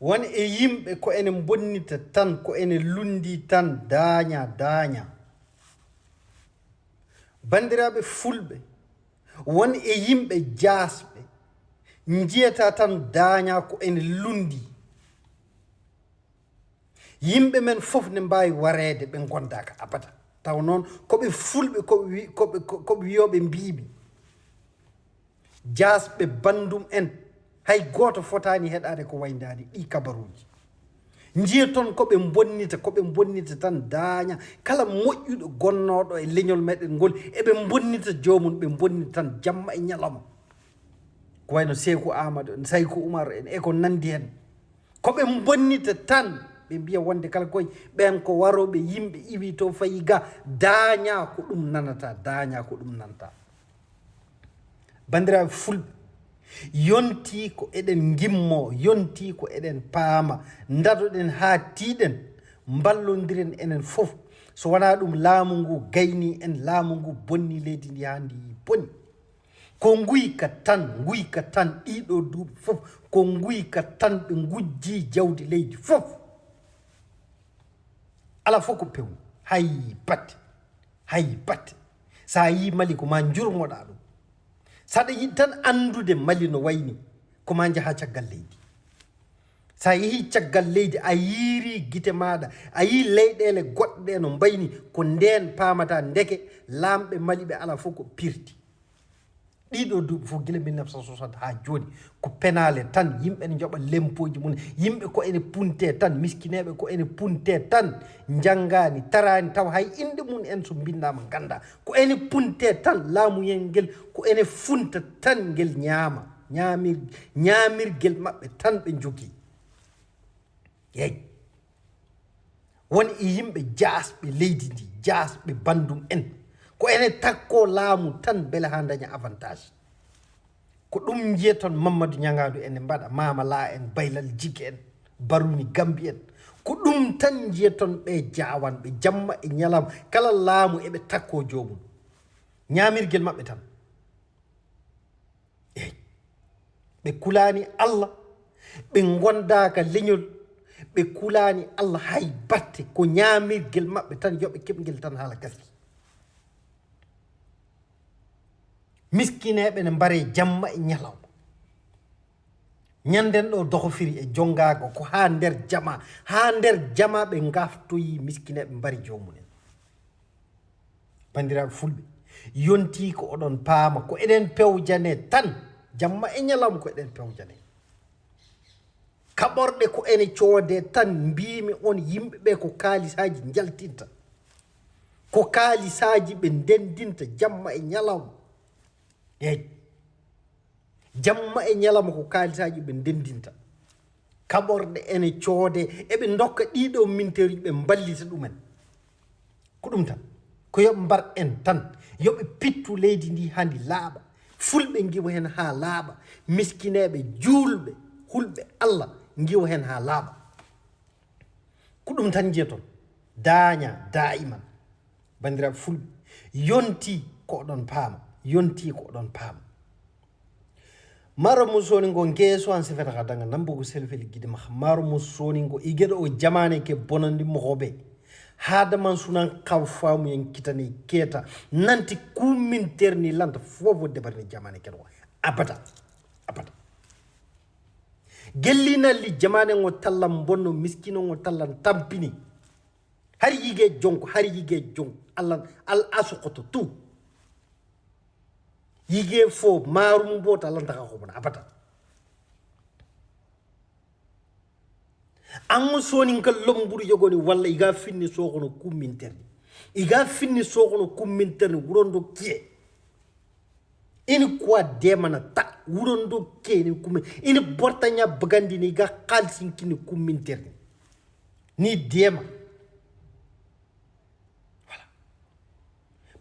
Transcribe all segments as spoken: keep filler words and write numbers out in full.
Won e yimɓe ko ene mbonnita tan, ko ene lunndii tan, daañaa, daañaa. Banndiraaɓe fulɓe, won e yimɓe jaasɓe, njiyataa tan daañaa ko ene lunndii. Yimɓe men fof ne mbaawi wareede, ɓe ngondaaka abada. Tawa noon, ko ɓe fulɓe, ko ɓe wi-, ko ɓe, ko, ko ɓe wiyooɓe mbiimi. Jaasɓe banndum en, hay gooto fotaani heɗaade ko wayndaani ɗii kabaruuji. Njiya toon ko ɓe mbonnita, ko ɓe mbonnita tan daañaa. Kala moƴƴuɗo gonnooɗo e leñol meɗen ngol, eɓe mbonnita joomum, ɓe mbonnita tan jamma e ñalawma. Ko wayno Seeku Aamadu en, Sayku Umaru en, e ko nanndi heen. Ko ɓe mbonnita tan, ɓe mbiya wonde kala koye ɓeen ko warooɓe yimɓe iwi to fayi ga, daañaa ko ɗum nanata, daañaa ko ɗum nanata. Banndiraaɓe fulɓe, yontii ko eɗen ngimmoo, yontii ko eɗen paama, ndadoɗen haa tiiɗen, mballondiren enen fof. So wonaa ɗum, laamu ngu gaynii en, laamu ngu bonnii leydi ndi haa ndi boni. Ko nguyka tan, nguyka tan, ɗiiɗoo duuɓi fof, ko nguyka tan, ɓe ngujjii jawdi leydi fof. Alaa fof ko peewngu, hay batte, hay batte. So a yii Mali, ko maa njurmoɗaa ɗum. So aɗa yiɗi tan anndude Mali no wayni, ko maa njahaa caggal leydi. So a yehii caggal leydi, a yiirii gite maaɗa, a yii leyɗeele goɗɗe ɗe no mbayni, ko ndeen paamataa ndeke laamɓe Mali ɓe alaa fof ko pirti. Ɗiiɗoo duuɓi fof, gila mille neuf cent soixante haa jooni, ko penaale tan, yimɓe ne njoɓa lempooji mum, yimɓe ko ene puntee tan, miskineeɓe ko ene puntee tan, njanngaani, taraani, tawa hay innde mum en so mbinndaama nganndaa. Ko ene puntee tan, laamuyel ngel, ko ene funta tan, ngel ñaama, ñaamir-, ñaamirgel maɓɓe tan ɓe njogii. Yeey. Won e yimɓe jaasɓe leydi ndi, jaasɓe banndum en. Ko ene takkoo laamu tan mbele haa ndaña avantage. Ko ɗum njiyaton Mammadu Ñangaandu en, ene mbaɗa Maama Laa en, Baylal Jigge en, Baruni Gambi en. Ko ɗum tan njiyaton ɓe jaawanɓe jamma e ñalawma. Kala laamu eɓe takkoo joomum. Ñaamirgel maɓɓe tan. Eey. Ɓe kulaani Allah, ɓe ngondaaka leñol, ɓe kulaani Allah hay batte, ko ñaamirgel maɓɓe tan, yo ɓe keɓ ngel tan haa la gasii. Miskineeɓe ne mbaree jamma e ñalawma. Ñannden ɗo dogo firi e jongaago ko haa nder jama, haa nder jama ɓe ngaftoyi miskineeɓe mbari joomum en. Banndiraaɓe fulɓe, yontii ko oɗon paama, ko eɗen pewjanee tan, jamma e ñalawma ko eɗen pewjanee. Kaɓorɗe ko ene coodee tan, mbiimi on yimɓe ɓe ko kaalisaaji njaltinta. Ko kaalisaaji ɓe ndenndinta jamma e ñalawma. Eey. Jamma e ñalawma ko kaalisaaji ɓe ndenndinta. Kaɓorɗe ene coodee, eɓe ndokka ɗiiɗoo minteeruuji, ɓe mballita ɗumen. Ko ɗum tan. Ko yo ɓe mbar en tan. Yo ɓe pittu leydi ndi haa ndi laaɓa. Fulɓe ngiwa heen haa laaɓa. Miskineeɓe, juulɓe, hulɓe Allah ngiwa heen haa laaɓa. Ko ɗum tan njiyaton. Daañaa daa'iman. Banndiraaɓe fulɓe, yontii ko oɗon paama. Yontii ko oɗon paama. Maro mo soni ngo ngeeso an sefeta ka danga nambo ko selfel gidi ma. Maro mo soni ngo igeda o jamaane ke bonandi mo hobe. Hada man sunan kaw famu yen kitani keta. Nanti kumin terni lanta fofo debarni jamaane ke wa. Abada. Abada. Gellinalli jamaane ngo tallan bonno, miskino ngo tallan tampini. Hari yige jonko, hari yige jonko. Allah, al asuqoto tu. Yige fo marum bota lanta ka hobona abada. An mo sonin ka lomburu yogoni walla iga finni sokono kuminterni. Iga finni sokono kuminterni wurondo kiye. Ini kuwa demana ta wurondo kiye ini kumi. Ini borta nya bagandi ni iga kalsin kini kuminterni. Ni dema. Voilà.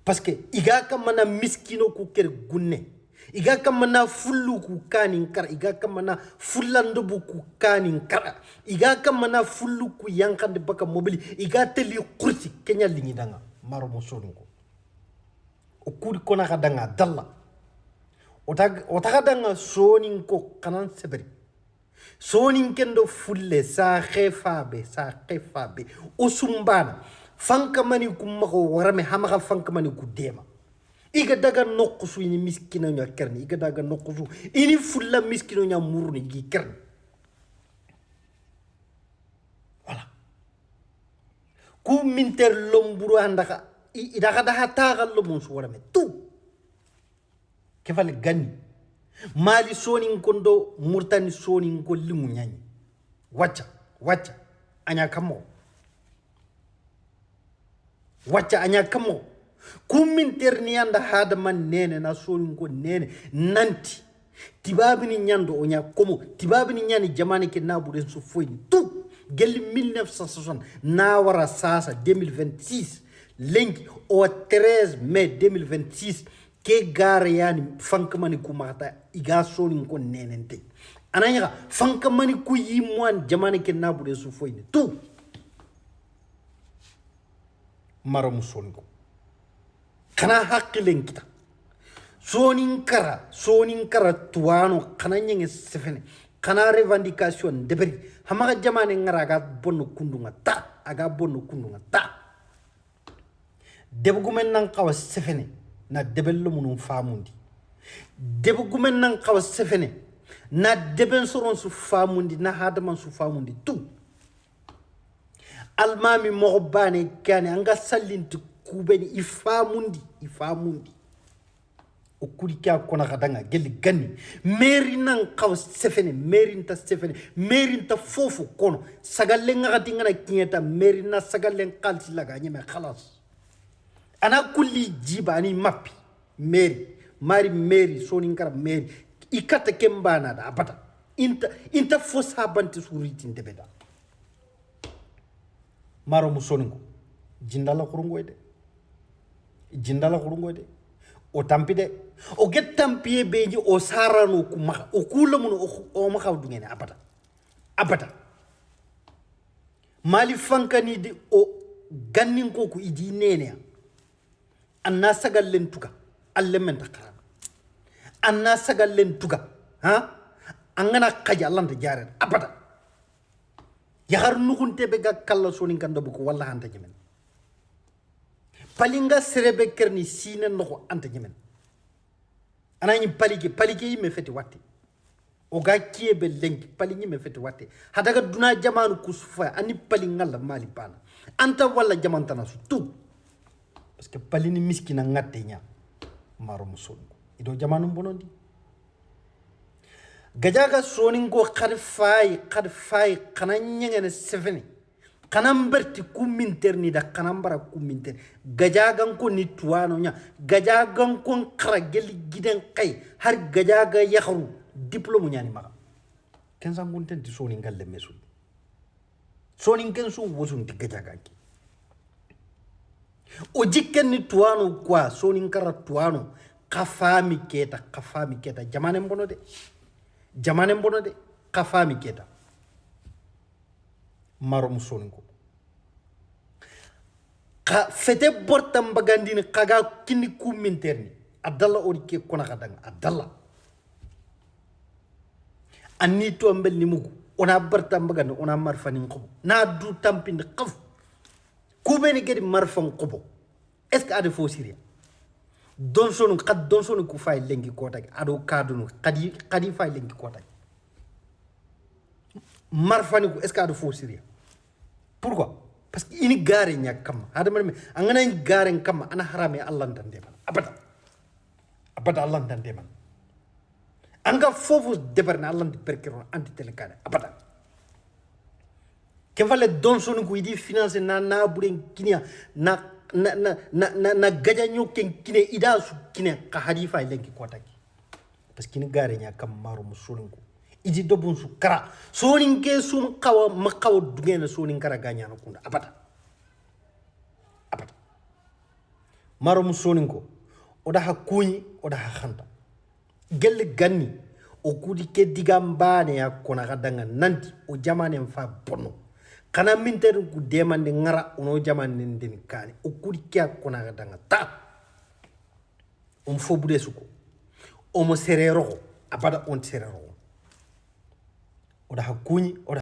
Parce que iga kamana miskino ku ker gunne. Iga kamana fullu ku kanin kara. Iga kamana fullando bu ku kanin kara. Iga kamana fullu ku yankande baka mobili. Iga teli kursi kenya lingi danga. Maro mo soninko. O kuri kona ka danga dalla. O tag-, o taga danga soninko kanan seberi. Soninken do fulle sa xefabe, sa xefabe. O sumbana. Fankamani ku maxa warame hamaxa fankamani ku dema. Iga daga noxusu ini miskino nya kerni. Iga daga noxusu ini fulla miskino nya murni gi kerni. Voilà. Ku minter lomburu andaxa. Idaxa daxa taxa lomun su warame. Tu. Kefale ganni. Mali soninko do Murtani soninko limu ñañi. Wacca, wacca. Aña kammo. Wacca aña kammo. Kuminter ni anda hadama nene na soninko nene. Nanti. Tibabini ñando o ña komo. Tibabini ñani jamane ke naburen su foyni. Tu. Gelli mille neuf cent soixante. Na wara sasa deux mille vingt-six. Lenki o treize mai deux mille vingt-six. Ke gara yani fankamani ku maxata iga soninko nenente. Ananya fankamani ku yimwan jamane ke nabure su foyni. Tu. Maro mu soninko. Kana haqilen kita. Soninkara, soninkara tuwano kana ñenge sefene. Kana revendication deberi. Hamaga jamane ngara aga bonno kundunga ta. Aga bonno kundunga ta. Debegumen nan xawa sefene na deben lomunun famundi. Debegumen nan xawa sefene na deben soron su famundi na hadaman su famundi tu. Almami moxo bane kane anga sallinti kubeni i famundi i famundi. O kuri ke a kona xa danga gelli ganni. Meri nan xaw sefene meri nta sefene meri nta fofo kono sagalle ngaxati ngana kiñeta meri na sagallen xalisi laga ñeme xalas. Ana kulli jiba ani mappi meri mari meri soninkara meri i katta kembana da abada. Inta inta fo sabanti suriti ndebeda. Maro mu soninko jindala xurungoy de. Jindala xurungoy de. O tampi de. O get tampiye beji o sarano ku maxa o kula mun o maxa dungene abada. Abada. Mali fankani di o gannin ko ku idi neneya. Anna sagallen tuga. Alle men ta xarana. Anna sagallen tuga. Ha? Angana xaja lanta jaren abada. Yaxar nuxunte be ga kalla soninkan dobu ko walla hanta ñemen. Palinga serebe kerni sine noxo anta ñemen. Anani palike palike yimme feti watte. O ga kiye be lenki pali ñimme feti watte. Hadaga duna jamanu kusufa ani pali ngalla mali bana. Anta walla jamantana su tu. Parce que pali ni miskina ngatte ña. Maro mu soninko ido jamanu bonondi. Gajaga soninko xad fay xad fay xana ñengene sefene. Xana mberti kuminter ni da xana mbara kuminter. Gajaganko ni tuwano ña. Gajaganko xara geli giden xay har gajaga yaxaru diplôme ñani maxa. Ken sangunten ti soni ngalle mesul. Soninken su wosunti gajaganki. O jikken ni tuwano quoi soninkara tuwano. Xa fami keta xa fami keta jamanen bono de. Jamanen bono de. Xa fami keta. Maro mu soninko. Xa fete borta mbagandini xaga kini kuminterni. Adalla ori ke kona xadanga adalla. Anni to mbel ni mugu ona barta mbagandi ona marfani nkobo na du tampindi xafu. Kubeni gedi marfan kobo. Est-ce que ade fo siria? Donsonu xad donsonu ku fay lenki kotaki ado kadunu xadi xadi fay lenki kotaki. Marfani ku est-ce que ade fo siria? Pourquoi? Parce que ini gare ña kamma hadama me angana ini gare kamma ana harame Allah ndan de bana abada. Abada Allah ndan de bana. Anga fofu debarna Allah ndi perkiro anti telekane abada. Ken falle donsonu ku idi finance na na buren kinia na na na na na gaja ñoken kine ida su kine ka hadi fay lenki kotaki. Parce que ni gare ña kam maro mu soninko idi dobun su kara soninke sum xawa ma xawa dugena soninkara gañana kunda abada. Abada. Maro mu soninko oda ha kuñi oda ha xanta. Gelle ganni o kudi ke diga mbane ya kona ga danga nanti o jamanen fa bonno. Kana minterin ku demande ngara ono jamanen den kani o kudi ke a kona ga danga ta. On fo bude suko. Omo serero ko abada on serero ko. oɗa ha kuuñi oɗa